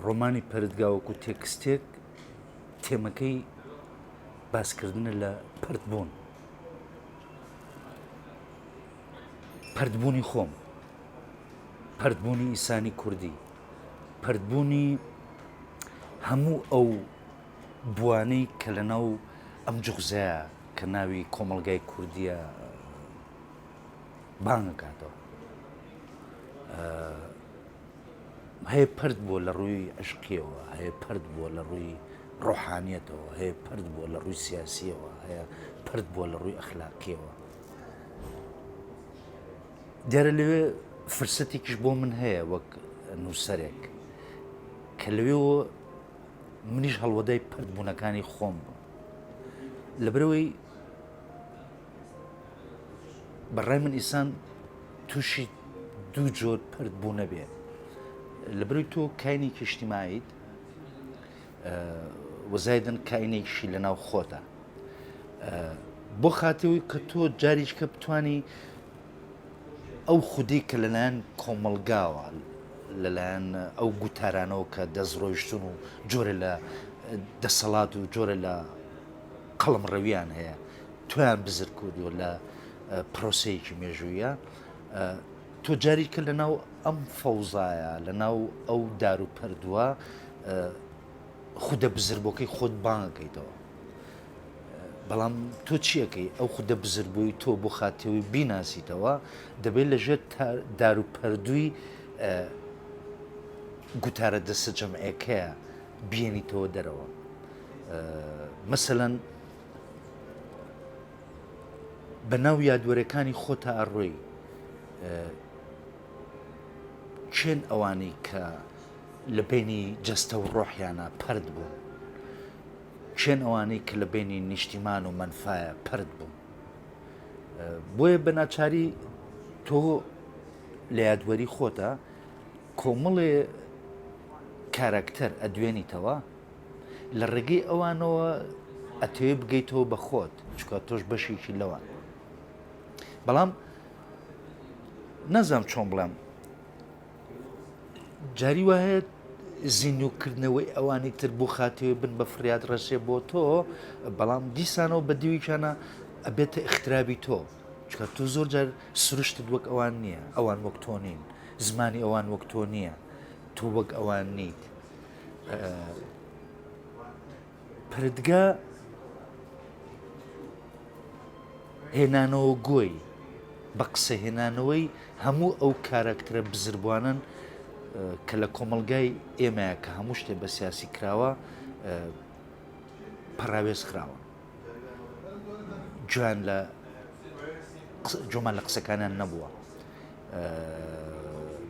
ڕۆمانی پەرتگا وەکو تێکستێک تێمەکەی باسکردنە لە پەرتبوون. پەرتبوونی خۆم، پەرتبوونی ئینسانی کوردی، پەرتبوونی هەموو ئەو بوانەی کە لەناو ئەم جوغزەیە کە ناوی کۆمەڵگای کوردیە بانگەکاتەوە هەیە پرد بووە لە ڕووی عشقیەوە هەیە پرد بووە لە ڕووی ڕۆحانیەتەوە هەیە پرد بووە لە ڕووی سیاسیەوە هەیە پرد بووە لە ڕووی ئەخلاقیەوە دیارە لەوێ فرسەتێکیش بۆ من هەیە وەک نووسەرێک کە لەوێەوە منیش هەڵوەدای پردبوونەکانی خۆم بووم لەبەرەوەی بەڕای من ئیسان تووشی دوو جۆر پرد بوو نەبێ لەبەرەوەی تۆ کاینێکی اجتماعیت وەزایدن کاینێکشی لەناو خۆتە بۆ خاتەوەی کە تۆ جاریشکە بتانی ئەو خودی کە لەلایەن کۆمەڵگاوە لەلایەن ئەو گوتارانەوە کە دەستڕۆیشتون و جۆرە لە دەسەڵات و جۆرە لە قەڵم ڕەویان هەیە تۆیان بزر کردووە لە پرۆسەیەکی مێژوویە تۆ جاری کە لەناو ئەم فەوزایە لەناو ئەو دار و پەردووە خودە بزربۆکەی خۆت بانگەکەیتەوە بەڵام تۆ چیەکەی ئەو خودە بزربووی تۆ بۆ خاتەوەی بیناسیتەوە دەبێت لە ژێر دار و پەردووی گوتارە دەستە جەمعەکەیە بێنیتەوە دەرەوە مەسەەن بە ناو یادوەرەکانی خۆتا ئەڕۆی کێن ئەوانەی کە لە بینی جەستە و ڕۆحیانە پەرد بوون کێن ئەوانەی کە لە بینی نیشتیمان و مەنفایە پەرد بوون بۆیە بە ناچاری تۆ لە یادوەری خۆتە کۆمەڵێ کارەکتەر ئەدوێنیتەوە لە ڕێگەی ئەوانەوە ئەتەوێ بگەیتەوە بە خۆت چکە تۆش بەشێکی لەوان بەڵام نازانم چۆن بڵێم جاری وایە زیندووکردنەوەی ئەوانی تر بۆ خاتەوەی بن بە فریاد ڕەسێ بۆ تۆ بەڵام دیسانەوە بە دیویکانە ئەبێتە اخترابی تۆ چکە تۆ زۆر جار سروشتت وەک ئەوان نییە ئەوان وەک تۆ نین زمانی ئەوان وەک تۆ نییە تۆ وەک ئەوان نیت پردگە هێنانەوە گۆی بە قسە هێنانەوەی هەموو ئەو کاراکتەرە بزربوانەن کە لە کۆمەڵگای ئێمەیە کە هەموو شتێ بە سیاسی کراوە پەراوێز خراوە جوان لە جۆمان لە قسەکانیان نەبووە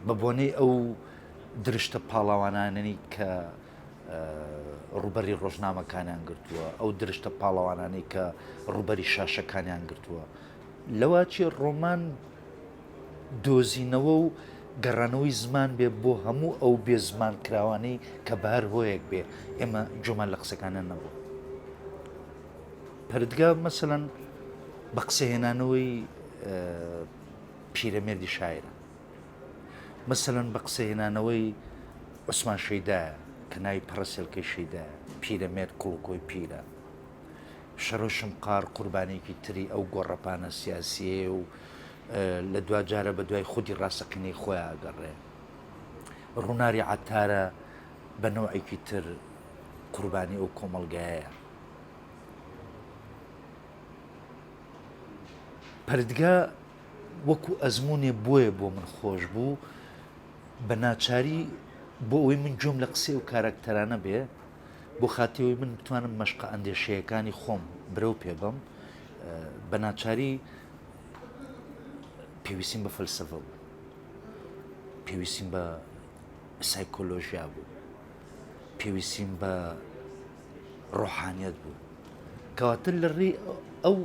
بە بۆنەی ئەو درشتە پاڵاوانانەی کە ڕووبەری ڕۆژنامەکانیان گرتووە، ئەو درشتە پاڵەوانانەی کە ڕووبەری شاشەکانیان گرتووە. لەوە چی ڕۆمان دۆزینەوە و گەڕانەوەی زمان بێ بۆ هەموو ئەو بێ زمان کراوانەی کە بە هەر هۆیەک بێ ئێمە گوێمان لە قسەکانیان نەبوو. پەرتگا مەسەلەن بە قسەهێنانەوەی پیرەمێردی شاعیرە. مەسەلەن بە قسە هێنانەوەی عوسمان شەیدایە کە ناوی پەڕەسێلکەی شەیدایە، پیرەمێرد کوڵکۆی پیرە، شەرۆ شمقاڕ قوربانییەکی تری ئەو گۆڕەپانە سیاسییەیە و لە دواجارە بە دوای خودی ڕاستەقینەی خۆیا ئەگەڕێ. ڕووناری عەتارە بە نەوعێکی تر قوربانی ئەو کۆمەڵگایەیە. پەرتگا وەکو ئەزموونێ بۆیە بۆ من خۆش بوو، بە ناچاری بۆ ئەوەی من گوێم لە قسەی ئەو کاراکتەرانە بێ، بۆ خاتری ئەوەی من بتوانم مەشقە ئەندێشەیەکانی خۆم برەو پێ بەم، بە ناچاری پێویستیم بە فەلسەفە بوو، پێویستیم بە سایکۆلۆژیا بوو، پێویستیم بە ڕۆحانیەت بوو. کەواتە لە ڕێی ئەو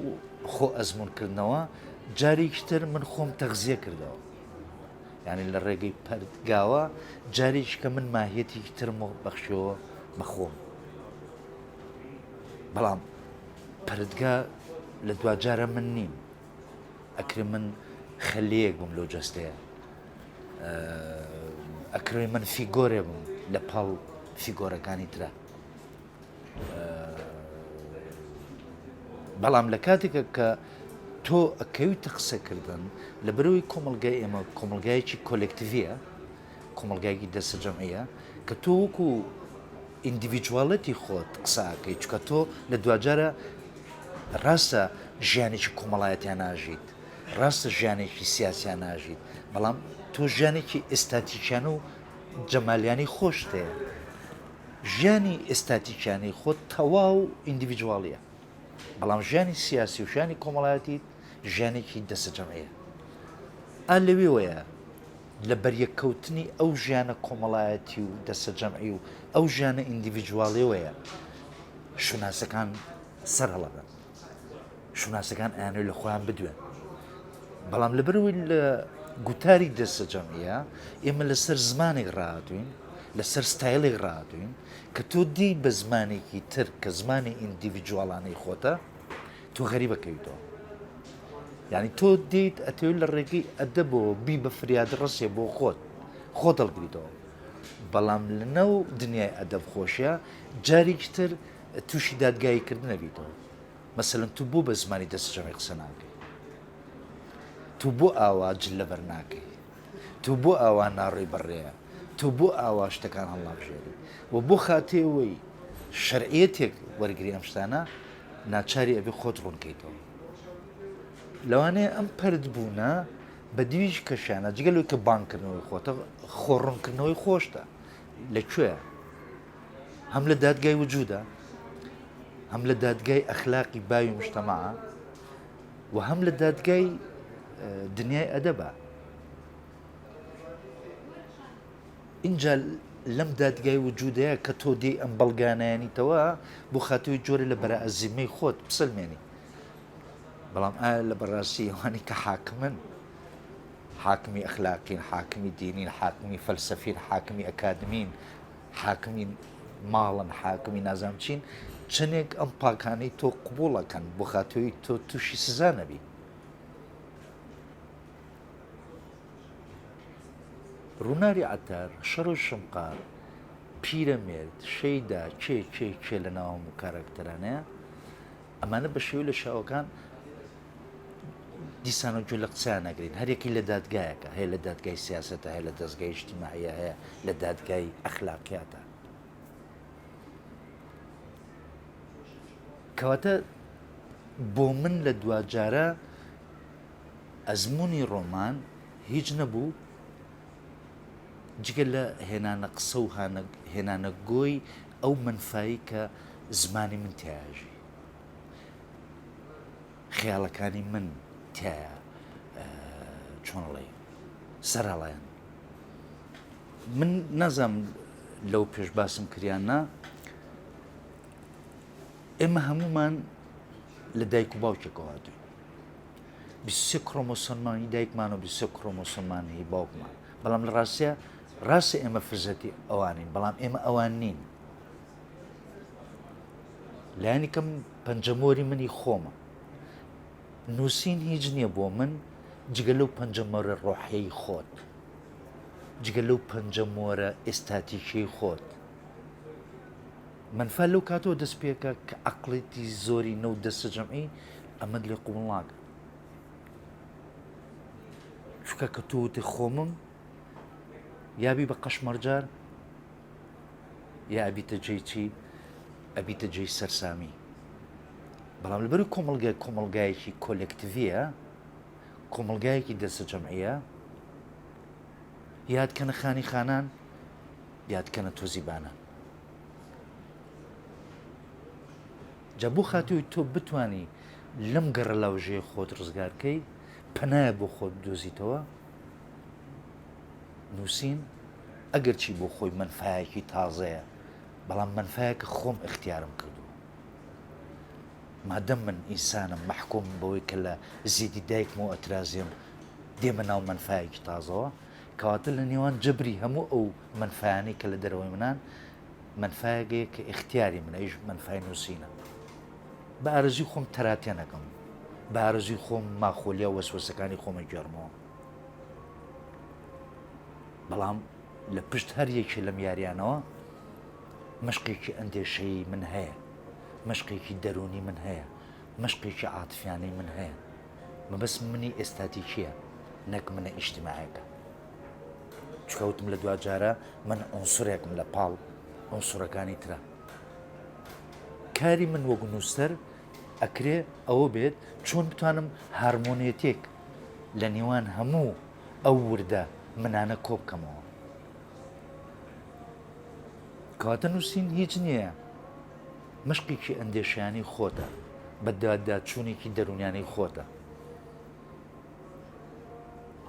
خۆ ئەزموونکردنەوە جارێکی تر من خۆم تەغزیە کردەوە. یعنی لە ڕێگەی پەرتگاوە جارێکی کە من ماهیەتێکی ترم بەخشیەوە بە خۆم. بەڵام پەرتگا لە دواجارە من نیم. ئەکرێ من خەلیەیەک بم لەو جەستەیە. ئەکرێ من فیگۆرێ بم. لە پاڵ فیگۆرەکانی ترا. بەڵام لە کاتێکە کە تۆ ئەکەویتە قسەکردن لەبەرەوەی کۆمەڵگای ئێمە کۆمەڵگایەکی کۆلێکتیڤیە کۆمەڵگایەکی دەستەجەمعیە کە تۆ وەکو ئیندیڤیجواڵەتی خۆت قسە ئەکەی چونکە تۆ لە دواجارە ڕاستە ژیانێکی کۆمەڵایەتیان ناژیت ڕاستە ژیانێکی سیاسیان ناژیت بەڵام تۆ ژیانێکی ئێستاتیکیان و جەمالیانی خۆشت هەیە ژیانی ئێستاتیکیانەی خۆت تەواو ئیندیڤیجواڵیە بەڵام ژیانی سیاسی و ژیانی کۆمەڵایەتیت ژیانێکی دەستەجەمعیە ئا لەوێوەیە لە بەریەککەوتنی ئەو ژیانە کۆمەڵایەتی و دەستەجەمعی و ئەو ژیانە ئیندیڤیجواڵیەوەیە شوناسەکان سەرهەڵەدەن. شوناسەکان ئەیانەوێت لە خۆیان بدوێن. بەڵام لەبەرئەوەی لە گوتاری دەستەجەمعیە ئێمە لەسەر زمانێک ڕاهاتوین، لەسەر ستایلێک ڕاهاتوین کە تۆ دێی بە زمانێکی تر کە زمانی ئیندیڤیجواڵانەی خۆتە، تۆ غەریبە کەویتەوە. یعنی تۆ دێیت ئەتەوێت لە ڕێگەی ئەدەبەوە بی بە فریادڕەسێ بۆ خۆت، خۆت هەڵگریتەوە. بەڵام لەناو دنیای ئەدەب خۆشە جارێکی تر تووشی دادگایی کردن ئەبیتەوە. مەسەلەن تو بۆ بە زمانی دەستەجەمعی قسە ناکەی؟ تو بۆ ئاوا جل لەبەر ناکەی؟ تو بۆ ئاوا ناڕۆی بە ڕێیە؟ تو بۆ ئاوا شتەکان هەڵنابژێری؟ و بۆ خاتری ئەوەی شەرعیەتێک وەرگری ئەم شتانە ناچاری ئەبێ خۆت ڕوون کەیتەوە. لەوانەیە ئەم پەرت بوونە بە دیویش کەشیانە جگە لەوەی کە بانگکردنەوەی خۆتە خۆ ڕوونکردنەوەی خۆشتە لە کوێیە؟ هەم لە دادگای وجودە هەم لە دادگای ئەخلاقی باوی مجتەماعە و هەم لە دادگای دنیای ئەدەبە اینجا لەم دادگای وجودەیە کە تۆ دێی ئەم بەڵگانیانیتەوە بۆ خاتوی جۆرە لە بەرەئەزیمەی خۆت بسەلمێنی بەڵام ئایا لە بەڕاستی ئەوانی کە حاکمن حاکمی ئەخلاقین حاکمی دینین حاکمی فەلسەفین حاکمی ئەکادمین حاکمی ماڵن حاکمی نازانم چین چەندێک ئەم پاکانەی تۆ قبوڵەکەن بۆ خاتوی تۆ تووشی سزا نەبی ڕووناری عەتار شەڕ و شمقار پیرەمێرد شەیدا کێ کێ کێ لە ناوم و کاراکتەرانەیە ئەمانە بە شێوەی لە شاوەکان دیسانەوە گوێ لە قسەیان ناگرین هەرێکی لە دادگایەکە هەیە لە دادگای سیاسەتە هەیە لە دەستگای ئیجتیماعیە هەیە لە دادگای ئەخلاقیاتە کەواتە بۆ من لە دواجارە ئەزمموی ڕۆمان هیچ نەبوو جگە لە هێنانە قسە و هێنانە گۆی ئەو منفایی کە زمانی من تیاژی خەیاڵەکانی من تیایا چۆن ئەڵێی سەرهەڵایەن من نازانم لەو پێش باسم کریان نا ئێمە هەمومان لە دایک و باوکێکەوە هاتوین 23 کرۆمۆسۆنمان هی دایکمان و 23 کرۆمۆسۆنمان هی باوکمان بەڵام لە ڕاستە ڕاستە ئێمە فرزەتی ئەوانین بەڵام ئێمە ئەوان نین لایەنی کەم پەنجەمۆری منی خۆمە. نووسین هیچ نییە بۆ من جگە لەو پەنجەمۆرە ڕۆحیەی خۆت، جگە لەو پەنجەمۆرە ئێستاتیکیەی خۆت. مەنفا لەو کاتەوە دەست پێکە کە عەقڵێتی زۆری نەو دەستەجەمعی ئەمەت لێ قبوڵ ناکە. چونکە کە تۆ وتی خۆمم یابی بە قەشمەرجار یا ئەبیتە جێی چی؟ ئەبیتە جێی سەرسامی. بەڵام لەبەر کۆمەڵگای کۆمەڵگایەکی کۆلێکتیڤیە، کۆمەڵگایەکی دەستەجەمعیە، یاد کەنە خانی خانان، یاد کەنە تۆزی بانان. جا بۆ خاتوی تۆ بتانی لەم گەڕەلاوژەیە خۆت ڕزگارکەی، پەنایە بۆ خۆت بدۆزیتەوە، نووسین ئەگەرچی بۆ خۆی مەنفایەکی تازەیە، بەڵام مەنفایەکە خۆم ئیختیارم کردووە. مادەم من ئینسانم مەحکومم بەوەی کە لە زیدی دایکمەوە ئەترازێم دێمە ناو مەنفایەکی تازەوە، کەواتە لە نێوان جەبری هەموو ئەو مەنفایانەی کە لە دەرەوەی منان، مەنفایەک هەیە کە ئیختیاری منە، ئەویش مەنفای نووسینە. بە ئارەزووی خۆم تەراتێن ئەکەم، بە ئارەزووی خۆم ماخۆلیا و وەسوەسەکانی خۆم ئەگێڕمەوە. بەڵام. لە پشت هەر یەکێ لەم یاریانەوە مەشقێکی ئەندێشەیی من هەیە، مەشقێکی دەروونی من هەیە، مەشقێکی عاتفیانەی من هەیە. مەبەستم منی ئێستاتیکییە نەک منە ئیجتیماعیەکە. چونکە وتم لە دواجارە من عونسورێکم لە پاڵ عونسورەکانی ترە. کاری من وەک نووسەر ئەکرێ ئەوە بێت چۆن بتوانم هارمۆنیەتێک لە نێوان هەموو ئەو وردە منانە کۆبکەمەوە. کەواتە نووسین هیچ نییە مەشقێکی ئەندێشەیانەی خۆتە، بەدواداچوونێکی دەروونیانەی خۆتە،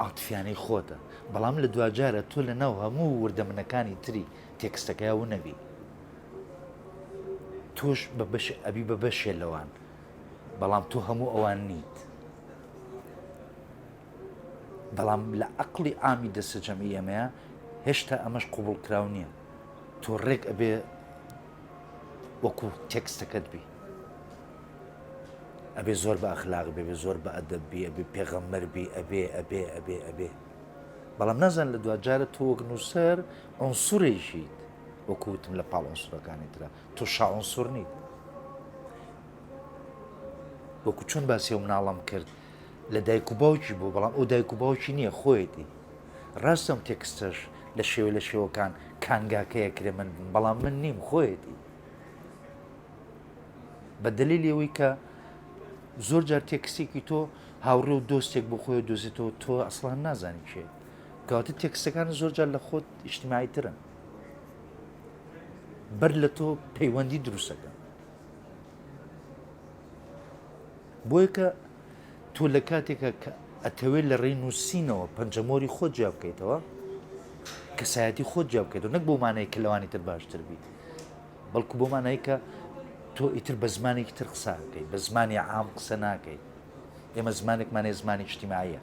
عاتفیانەی خۆتە، بەڵام لە دواجارە تۆ لە ناو هەموو وردە منەکانی تری تێکستەکەیا ونەبی تۆش بە بەش ئەبی بە بەشێ لەوان بەڵام تۆ هەموو ئەوان نیت. بەڵام لە عەقڵی عامی دەستەجەمعی ئێمەیە هێشتا ئەمەش قوبوڵکراو نییە تۆ ڕێک ئەبێ وەکو تێکستەکەت بی ئەبێ زۆر بە ئەخلاق بێ بێ زۆر بە ئەدەب بی ئەبێ پێغەمبەر بی ئەبێ ئەبێ ئەبێ ئەبێ بەڵام نازان لە دواجارە تۆ وەک نووسەر عنسورێکیت وەکو وتم لە پاڵ عنسورەکانی ترە تۆ شا عنسور نیت وەکو چۆن باسی ئەو مناڵەم کرد لە دایک و باوکی بوو بەڵام ئەو دایک و باوکی نییە خۆیەتی ڕاستە ئەم تێکستەش لە شێوە لە شێوەکان کانگاکەیە کرێ من بم بەڵام من نیم خۆیەتی بە دلیلی ئەوەی کە زۆر جار تێکستێکی تۆ هاوڕێ و دۆستێک بۆ خۆی دۆزێتەوە تۆ ئەسڵان نازانی کێ کەواتە تێکستەکان زۆر جار لە خۆت ئیجتیماعی ترن بەر لە تۆ پەیوەندی دروستەکەن بۆیە کە تۆ لە کاتێکا کە ئەتەوێت لە ڕێی نووسینەوە پەنجەمۆری خۆت جیا بکەیتەوە، کەسایەتی خۆت جیا بکەیتەوە، نەک بۆ مانای کە لەوانی تر باشتر بیت، بەڵکو بۆ مانای کە تۆ ئیتر بە زمانێکی تر قسە ئەکەیت، بە زمانی عام قسە ناکەیت. ئێمە زمانێکمان هەیە زمانی ئیجتیماعیە،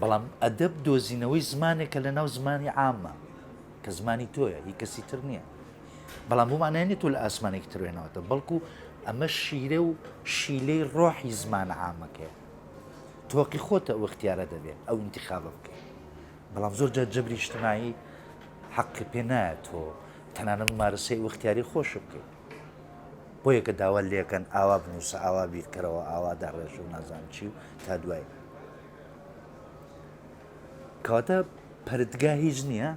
بەڵام ئەدەب دۆزینەوەی زمانێکە لەناو زمانی عامە کە زمانی تۆیە، هی کەسی تر نییە. بەڵام بۆ مانای نیە تۆ لە ئاسمانێکی تر وێناوەتە بەڵکو ئەمە شیرە و شیلەی ڕۆحی زمانە عامەکەیە تۆقی خۆتە ئەو اختیارە دەبێت ئەو انتخابە بکەیت بەڵام زۆر جار جەبری اجتماعی حەقی پێ نایە تۆ تەنانەت ممارەسەی ئەو اختیاری خۆش بکەیت بۆیە کە داوا لێکەن ئاوا بنووسە ئاوا بیرکەرەوە ئاوا داڕێژ و نازانم چی و تا دوای کەواتە پەرتگا هیچ نییە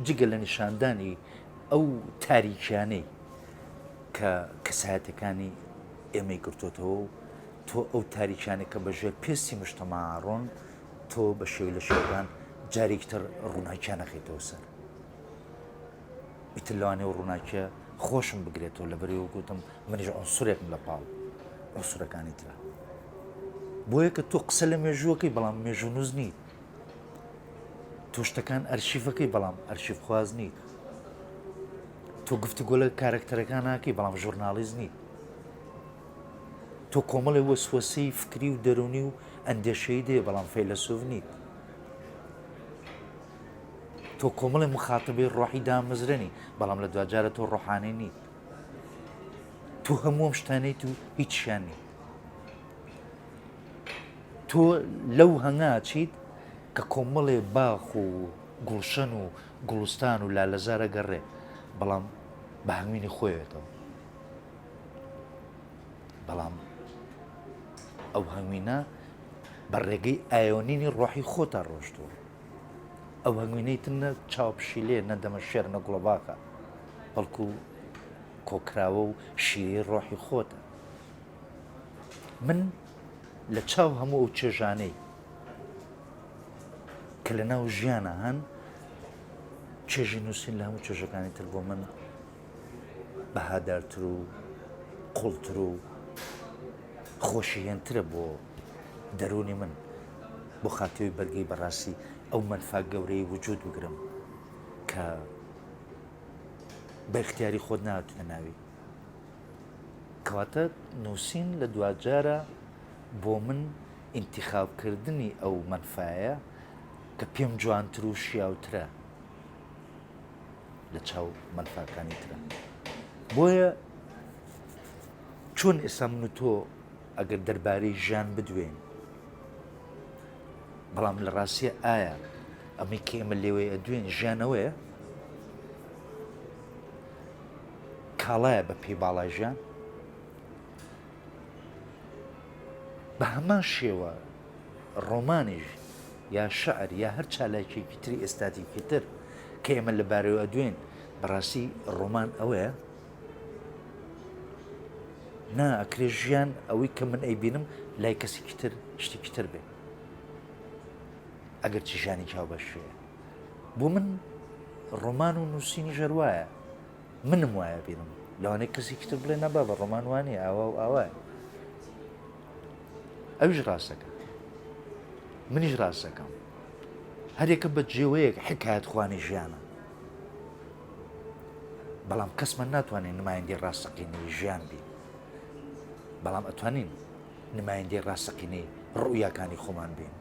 جگە لە نیشاندانی ئەو تاریکیانەی کە کەسایەتەکانی ئێمەی گرتۆتەوە و تۆ ئەو تاریکیانە کە بە ژێر پێستی مشتەماڕۆن تۆ بە شێوی لە شێوەکان جارێکی تر ڕووناکیان نەخەیتەوە سەر ئیتر لەوانەیە و ڕووناکیە خۆشم بگرێتەوە لە بەرەوە گوتم منیش عنسورێکم لە پاڵ عنسورەکانی ترە بۆیە کە تۆ قسە لە مێژووەکەی بەڵام مێژوونووس نیت تۆ شتەکان ئەرشیفەکەی بەڵام ئەرشیفخواز نیت تۆ گفتوگۆ لە کارەکتەرەکان ناکەی بەڵام ژورناڵیست نیت تۆ کۆمەڵی وەسوەسەی فکری و دەرونی و ئەندێشەی دێ بەڵام فەیلەسوف نیت تۆ کۆمەڵی مخاتبەی ڕۆحی دامەزرێنی بەڵام لە دواجارە تۆ ڕۆحانی نیت تۆ هەموو شتانیت و هیچیان نیت تۆ لەو هەنگا چیت کە کۆمەڵێ باخ و گوڵشەن و گوڵستان و لالەزار ئەگەڕێ بەڵام بە هەنگوینی خۆیەوێتەوە بەڵام ئەو هەنگوینە بە ڕێگەی ئایۆنینی ڕۆحی خۆتا ڕۆشتووە ئەو هەنگوینەی تر نە چاو پشیلێ نە دەمە شێر نە گوڵەباخە بەڵکو کۆکراوە و شیرەی ڕۆحی خۆتە من لە چاو هەموو ئەو چێژانەی کە لە ناو ژیانە هەن چێژی نووسین لە هەموو چێژەکانی تر بۆ من بەهادارتر و قوڵتر و خۆشیهێنترە بۆ دەروونی من بۆ خاتەوەی بەرگەی بەڕاستی ئەو مەنفا گەورەی وجود بگرم کە بە اختیاری خۆت ناتونە ناوی کەواتە نووسین لە دواجارا بۆ من ئینتیخابکردنی ئەو مەنفایە کە پێم جوانتر و شیاوترە لە چاو مەنفاکانی ترە. بۆیە چۆن ئێستا من و تۆ ئەگەر دەربارەی ژیان بدوێین بەڵام لە ڕاستیە ئایا. ئەمەی کە ئێمە لێوەی ئەدوێن ژیانەوەیە؟ کاڵایە بە پێی باڵای ژیان؟ بە هەمان شێوە ڕۆمانیش یا شعر یا هەر چالاکیەکی تری ئێستاتیکی تر کە ئێمە لەبارەیەوە ئەدوێن بەڕاستی ڕۆمان ئەوەیە؟ نا ئەکرێ ژیان ئەوەی کە من ئەیبینم لای کەسێکی تر شتێکی تر بێ ئەگەر چی ژیانێکی هاوبەشەیە بۆ من ڕۆمان و نووسینی ژەر وایە منم وایە بینم لەوانەیە کەسێکی تر بڵێ نەبا بە ڕۆمان وانە ئاوا و ئاوایە ئەویش ڕاستەکە منیش ڕاستەکەم هەرێکە بە جێوەیەک حکایەت خوانی ژیانە بەڵام کەسمان ناتوانێت نمایندەی ڕاستەقینەی ژیان بین بەڵام ئەتوانین نمایندەی ڕاستەقینەی ڕوئیاکانی خۆمان بین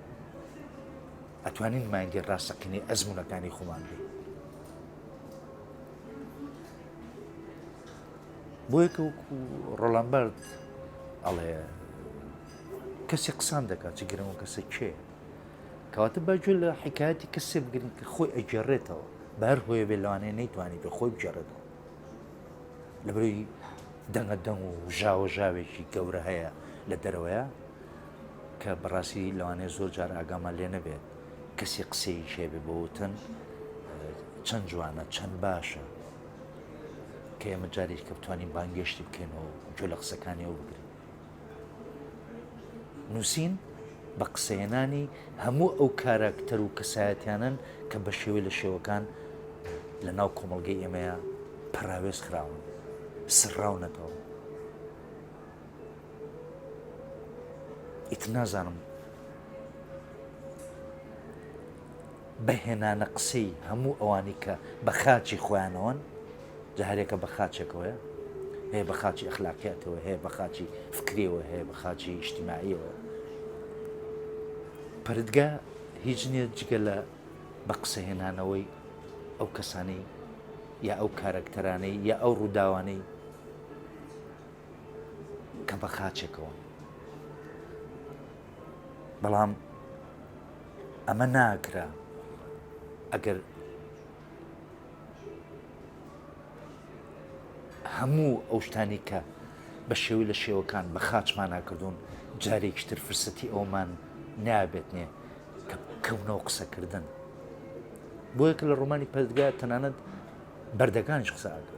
ئەتوانین نمایندەی ڕاستەقینەی ئەزمونەکانی خۆمان بین بۆیە کە وەکو ڕۆڵان بارت ئەڵێ کەسی قسان دەکات چ گرنگ و کەسە کێ کەواتە با گوێ لە حیکایەتی کەسێ بگرین کە خۆی ئەگێڕێتەوە بە هەر هۆیە بێ لەوانەیە نەیتوانی بێ خۆی بگێڕێتەوە لەبەرەی دەنگە دەنگ و ژاوە ژاوێکی گەورە هەیە لە دەرەوەیە کە بەڕاستی لەوانەیە زۆر جار ئاگامان لێ نەبێت کەسی قسەیەکی هەبێ بۆ وتن چەند جوانە چەند باشە کە ئێمە جارێک کە بتوانین بانگێشتی بکەین و گوێ لە قسەکانی ئەو بگرین نووسین بە قسەهێنانی هەموو ئەو کاراکتەر و کەسایەتیانەن کە بە شێوەی لە شێوەکان لە ناو کۆمەڵگەی ئێمەیە پەراوێز خراون، سڕاونەتەوە. ئیتر نازانم بە هێنانە قسەی هەموو ئەوانی کە بە خاچی خۆیانەوەن، جا هەرێکە بە خاچێکەوەیە، هەیە بە خاچی ئەخلاقیاتەوە، هەیە بە خاچی فکریەوە، هەیە بە خاچی ئیجتیماعیەوە. پەرتگا هیچ نییە جگە لە بە قسەهێنانەوەی ئەو کەسانەی یا ئەو کارەکتەرانەی یا ئەو ڕووداوانەی کە بە خاچێکەوەن. بەڵام ئەمە ناکرا ئەگەر هەموو ئەو شتانی کە بە شێوەی لە شێوەکان بە خاچمانا کردوون جارێکی تر فرسەتی ئەومان نابێت نێ کە کەونەوە قسەکردن بۆیە کە لە ڕۆمانی پەرستگا تەنانەت بەردەکانیش قسە ئەکەن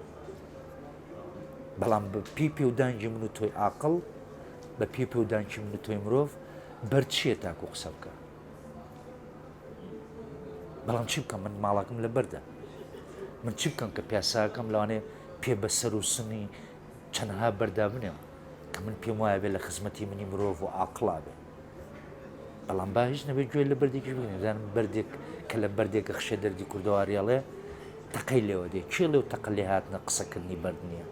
بەڵام بە پێی پێودانگی من و تۆی ئاقڵ بە پێی پێودانگی من و تۆی مرۆڤ بەر چییە تاکو قسە بکە بەڵام چی بکەم من ماڵەکەم لە بەردە من چی بکەم کە پیاساکەم لەوانەیە پێ بە سەر و سنی چەندها بەردا بنێم کە من پێم وایە بێ لە خزمەتی منی مرۆڤ و ئاقڵا بێ بەڵام با هیچ نەبێت گوێ لە بەردێکیش بگرین بزانم بەردێک کە لە بەردێکە خشێ دەردی کوردەواری ئەڵێ تەقەی لێوە دێ کێ لێو تەقە لێ هاتنە قسەکردنی بەرد نییە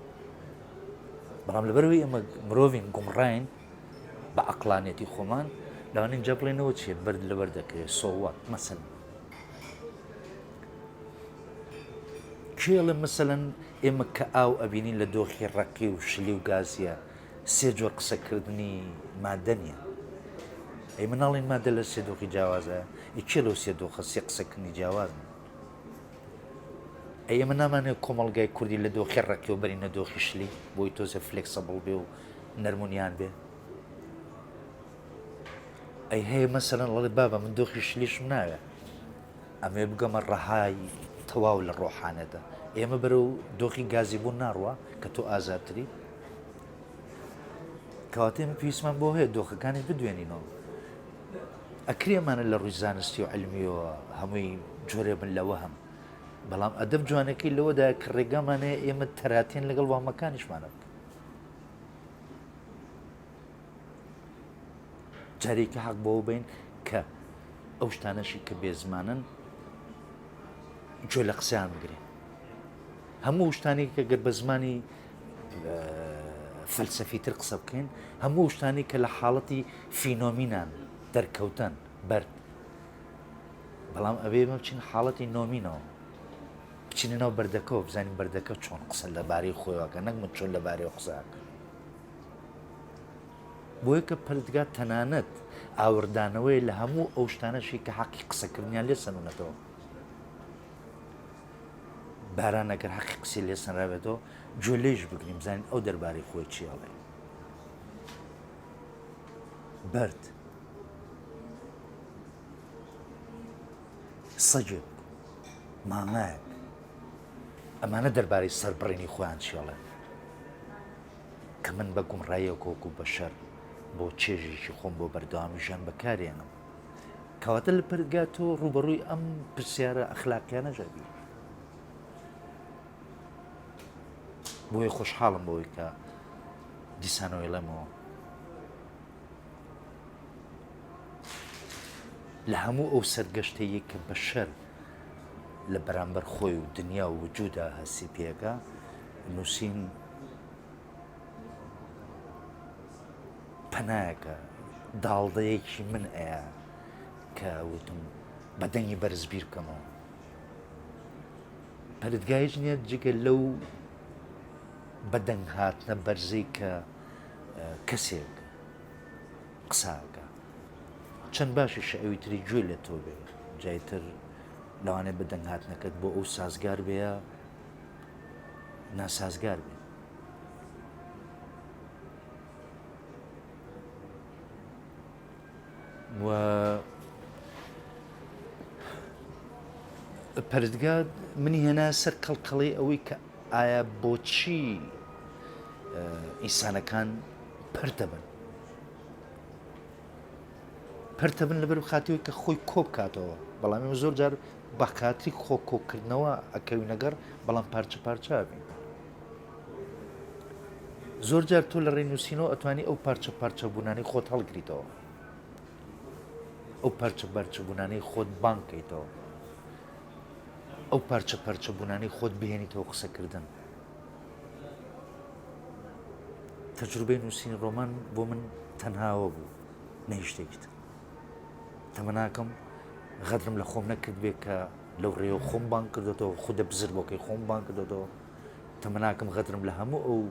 بەڵام لەبەرەوەی ئێمە مرۆڤین گومڕاین بە عەقڵانیەتی خۆمان لەوانەیە جا بڵێنەوە چیە بەرد لەبەر دەکەوێت so what مەسەلەن کێ ئەڵێ مەسەلەن ئێمە کە ئاو ئەبینین لە دۆخی ڕەقی و شلی و گازیە سێ جۆر قسەکردنی مادە نییە ئەی مناڵین مادە لە سێ دۆخی جیاوازە ئی کێ لەو سێ دۆخە سێ قسەکردنی جیاوازن ئەی ئێمە نامانەوێت کۆمەڵگای کوردی لە دۆخی ڕەقیەوە بەرینە دۆخی شلی بۆی تۆزێ flexible بێ و نەرمونیان بێ ئەی هەیە مەسەلەن ڵێ بابە من دۆخی شلیشم ناوێ ئەمێ بگەمە ڕەهای تەواو لە ڕۆحانەدا ئێمە بەرەو دۆخی گازی بوون ناڕوە کە تۆ ئازادتری کەواتە ئێمە پێویستمان بۆ هەیە دۆخەکانی بدوێنینەوە ئەکرێ ئەمانە لە ڕووی زانستی و علمیەوە هەمووی جۆرێ بن لەوە هەم بەڵام ئەدەب جوانەکەی لەوەدا کە ڕێگامان هەیە ئێمە تەراتێن لەگەڵ وامەکانیشمانە بکەین جارێکی حەق بەوە بین کە ئەو شتانەشی کە بێزمانن گوێ لە قسەیان بگرین هەموو شتانێک کە گەر بە زمانی فەلسەفی تر قسە بکەین هەموو شتانی کە لە حاڵەتی فینۆمینان دەرکەوتن بەرد بەڵام ئەبێ ئێمە بچین حاڵەتی نۆمینەوە بچینە ناو بەردەکەوە بزانین بەردەکە چۆن قسە لەبارەی خۆیەوەکە نەک من چۆن لەبارەی قسەکە. بۆیە کە پەرتگا تەنانەت ئاوڕدانەوەیە لە هەموو ئەو شتانەشی کە حەقی قسەکردنیان لێ سەنونەتەوە. باران ئەگەر حەقی قسەی لێ سەنرابێتەوە گوێ لێیش بگرین بزانین ئەو دەربارەی خۆی چی ئەڵێ. بەرد سەگێک مانگایەک ئەمانە دەربارەی سەربڕینی خۆیان چی ئەڵێن کە من بە گومڕاییەک وەکو بەشەر بۆ چێژێکی خۆم بۆ بەردەوامی ژیان بەکارێنم کەواتە لە پەرتگا تۆ ڕووبەڕووی ئەم پرسیارە ئەخلاقیانەش ئەبی بۆیە خۆشحاڵم بەوەی کە دیسانەوە ئەڵێمەوە لە هەموو ئەو سەرگەشتەیە کە بەشەر لە بەرامبەر خۆی و دنیا و وجودا هەستی پێەکە نووسین پەنایەکە داڵدەیەکی من ئەیە کە وتم بە دەنگی بەرز بیر بکەمەوە پەرتگایش نییە جگە لەو بەدەنگ هاتنە بەرزەی کە کەسێک قساکە چەند باشیشە ئەوی تری گوێ لە تۆ بێ جایتر لەوانەیە بە دەنگ هاتنەکەت بۆ ئەو سازگار بێ یا ناسازگار بێ. و پەرستگا منی هێنا سەر کەڵکەڵەی ئەوەی کە ئایا بۆچی ئینسانەکان پەرت دەبن پەرت دەبن لەبەر خاتری کە خۆی کۆ بکاتەوە بەڵام ئێمە زۆر جار بە خاتری خۆ کۆکردنەوە ئەکەوینە گەڕ بەڵام پارچە پارچە بین زۆر جار تۆ لە ڕێنووسینەوە ئەتوانی ئەو پارچە پارچە بوونانەی خۆت هەڵگریتەوە ئەو پارچە پارچە بوونانەی خۆت بانگ کەیتەوە ئەو پارچە پارچە بوونانەی خۆت بهێنیتەوە قسەکردن تەجروبەی نووسینی ڕۆمان بۆ من تەنهاوە بوو نە هیچ شتێکی تر تەمەناکەم غەدرم لە خۆم نەکرد بێ کە لەو ڕێوە خۆم بانگ کردێتەوە خودە بزر بۆکەی خۆم بانگ کردێتەوە تەمەناکەم غەدرم لە هەموو ئەو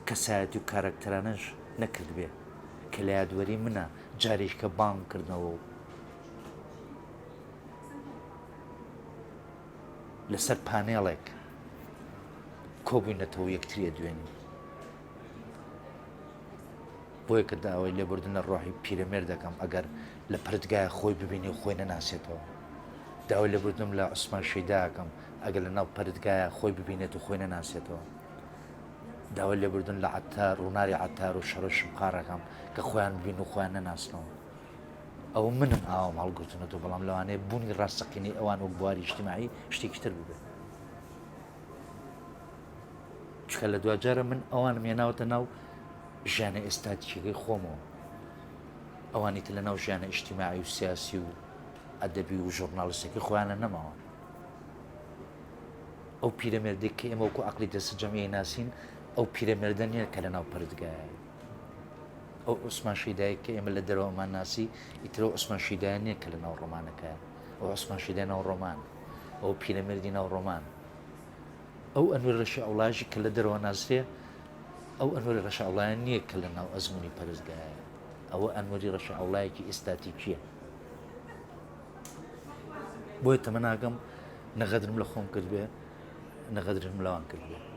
کەسایەتی و کارەکتەرانەش نەکرد بێ کە لە یادوەری منە جارێک کە بانگ کردنەوە و لەسەر پانێڵێک کۆبووینەتەوە یەکتری ئەدوێنین. بۆیە کە داوای لێبوردن لە ڕۆحی پیرەمێرد دەکەم ئەگەر لە پەرتگایە خۆی ببینی و خۆی نەناسێتەوە. داوای لێبوردنم لە عوسمان شەیدا ئەکەم ئەگەر لە ناو پەرتگایە خۆی ببینێت و خۆی نەناسێتەوە. داوای لێبوردن لە عەتار، ڕووناری عەتار و شەڕۆی شمقاڕ ئەکەم کە خۆیان ببین و خۆیان نەناسنەوە. ئەوە منم ئاوام هەڵگرتونەتەوە، بەڵام لەوانەیە بوونی ڕاستەقینەی ئەوان وەک بواری ئیجتیماعی شتێکی تر بووبێت. چونکە لە دواجارە من ئەوانم هێناوەتە ناو ژیانە ئێستاتیکەکەی خۆمەوە. ئەوانی تر لە ناو ژیانە ئیجتیماعی و سیاسی و ئەدەبی و ژۆرنالیستەکەی خۆیانە نەماوە. ئەو پیرەمێردێک کە ئێمە وەکو عەقڵی دەستەجەمعی ناسین، ئەو پیرەمێردە نییە کە لە ناو پەرستگایە. ئەو عوسمان شەیدایە کە ئێمە لە دەرەوەمان ناسی، ئیتر ئەو عوسمان شەیدایە نییە کە لە ناو ڕۆمانەکەیە. ئەو عوسمان شەیدای ناو ڕۆمان، ئەو پیرەمێردی ناو ڕۆمان، ئەو ئەنوەری ڕەشی عەوڵایەشی کە لە دەرەوە ناسرێ، ئەو ئەنوەری ڕەشی عەوڵایە نییە کە لە ناو ئەزموونی پەرستگایە. ئەوە ئەنوەری ڕەشی عەوڵایەکی ئێستاتیکییە. بۆیە تەمەناکەم نە غەدرم لە خۆم کردبێ، نە غەدرم لەوان کردبێ.